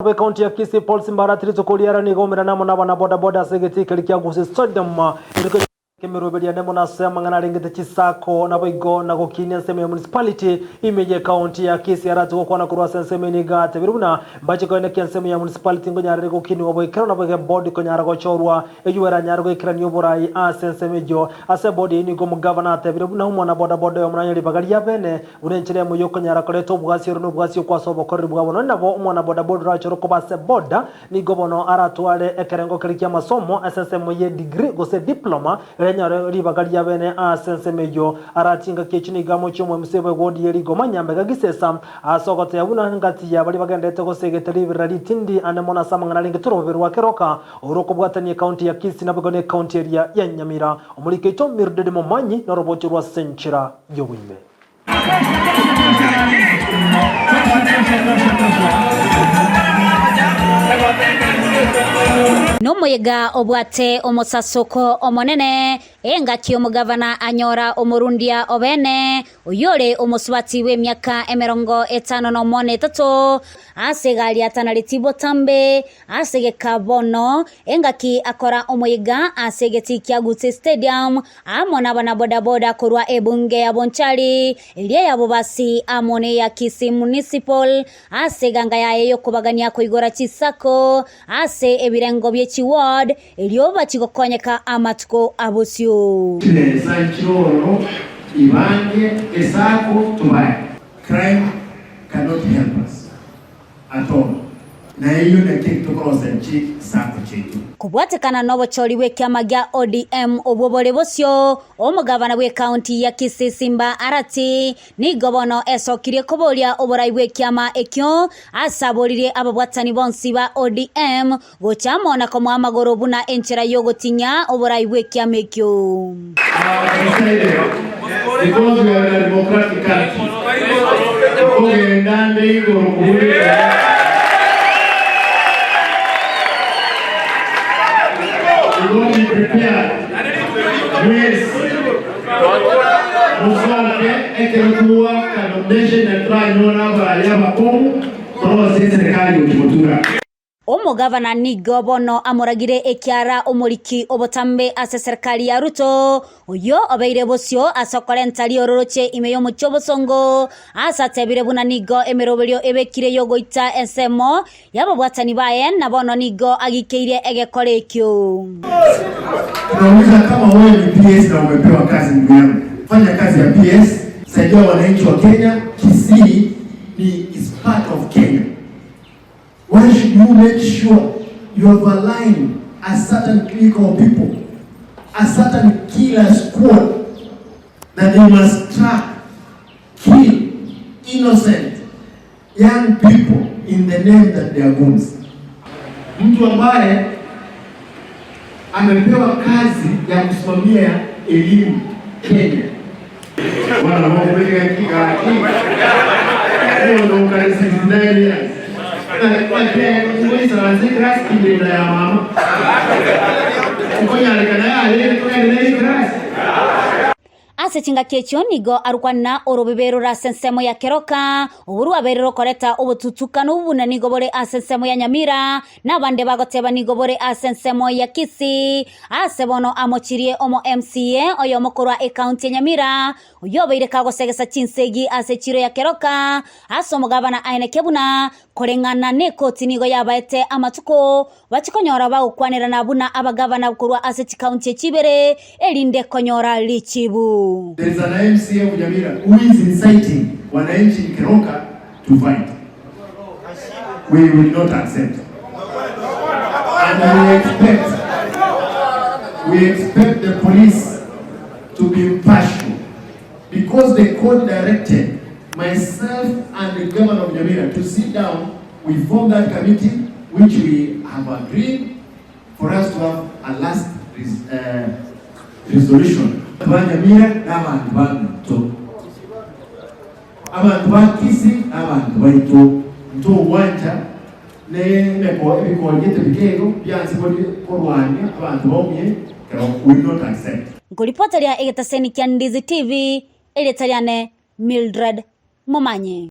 Bw'Ekaunti ya Kisii Paul Simbarati rituko riare nigo omerane amo nabana bodaboda ase egetii keria kia Gusii Stadium rituko ekemeroberio ende mono ase amang'ana arengete chisako naboigo na gokinia ensemo ya municipality ime y'Ekaunti ya Kisii arati gokwana korwa ase ensemo eye nigo atebire buna mbache koenekia ensemo ya municipality nkonyarere gokinigwa boikeranu naboigo ebodi konyara gochorwa eyio eranyare goikerania oborai ase ensemo eyio. Ase ebodi eyio nigo omogavana atebire buna omwana bodaboda oyomo nanye ribaga riabene Buna enchera eyemo y'okonyara koreta obwasi ore nobwasi okwo ase obokoreri bwabo. Nonya nabo omwana bodaboda orachore koba ase boda, nigo bono aratware ekerengo keria ki'amasomo ase ensemo ye degree gose diploma, erio anyore ribaga ria bene ase ensemo eyio. Arache engaki echio nigo amochie omoemuse bw'egodi ye rigoma Nyambega Gisesa, ase ogoteba buna ngati ya baria bagenderete gosegeta riberera ritindi ande mono ase amang'ana arenge torobebe rwa keroka orokobwatania ekaunti ya Kisii naboigo ne ekaunti eria ya Nyamira. Omoriki oito Mildred Momanyi norobocho rw'ase enchera y'oboime. Nomoyega obwate omosasoko omonene, engaki omogavana anyora omorundia obeene, oyore omosubati bw'emiaka emerongo etano nomo na etato, ase egari atanareti botambe, ase egeka bono, engaki akora omoyega ase egetii kia Gusii Stadium, amo nabanabodaboda korwa ebunge ya Bonchari, eria ya Bobasi amo neya Kisii Municipal, ase eganga yaye y'okobagania koigora chisacco ase ebirengo bie chiward, erio bachie gokonyeka amatuko abosio. Chimesa nchiroro ibange esako tobae. Crime cannot help us at all. Na eyio nakio tokorosia chisako chiaito. Kobwatekana nobochori bw'ekiama gia ODM obwo bore bosio, omogavana bw'ekaunti ya Kisii Simba Arati nigo bono esokirie koboria oborai bw'ekiama ekio ase aboririe ababwatani bonsi ba ODM gocha amo na komoa amagoro buna enchera y'ogotinyia oborai bw'ekiama ekio. Because we are in a democratic country. Nkogenda nde igoro kobua ekero. Igo be prepared. Mwensi mosoke ekero togwaka nomination na toranyore abarai abakong'u torosie eserekari gochia gotura. Omogavana nigo bono amoragire ekiara omoriki obotambe ase serikali ya Ruto, oyio obeire bosio ase okorenta riororoche ime y'omochie obosongo, ase atebire buna nigo emeroberio ebekire y'ogoita ensemo y'ababwatani baye na bono nigo agikeirie egekora ekio. Tunauliza kama wewe ni PS na umepewa kazi ndugu yangu, fanya kazi ya PS, saidia wananchi wa Kenya. Kisii ni is part of Kenya. Why should you make sure you have aligned a certain clique of people, a certain killer squad that they must track, kill innocent young people in the name that they are goons. Mtu ambaye amepewa kazi ya kusimamia elimu Kenya. Bwana mokobeka kigaki. Oyo okare 69 years. Ngoisaranse class kindenda ya mama. Okonyarekana yarenge togende nere class. Ase chingaki echio nigo arokwana orobebe rore ase ensemo ya Keroka, obwo rwabeire rokoreta obotutukanu buna nigo bore ase ensemo ya Nyamira, na abande bagoteba nigo bore ase ensemo ya Kisii. Ase bono amochirie omo MCA oyomo korwa ekaunti ya Nyamira, oyio obeire kagosegesa chinsegi ase echiro ya Keroka, ase omogabana aeneke buna koreng'ana nekoti nigo yabaete amatuko Bachie konyora bagokwanerana buna abagavana korwa ase chikaunti echi ibere, erinde konyora richibu. There is an MCA of Nyamira who is inciting wananchi in Keroka to fight. We will not accept. And we expect, we expect the police to be impartial because the court directed myself and the governor of Nyamira to sit down We formed that committee which we have agreed for us to have a last res, uh, resolution. Banyamira n'abantu baminto abantu ba Kisii n'abantu baito ntogwancha nemeko ebikonyete bikeigo bianse korwania abantu baumie kero we will not accept. Nkoripoteria egetaseni kia Ndizi TV, erieta riane Mildred Momanyi.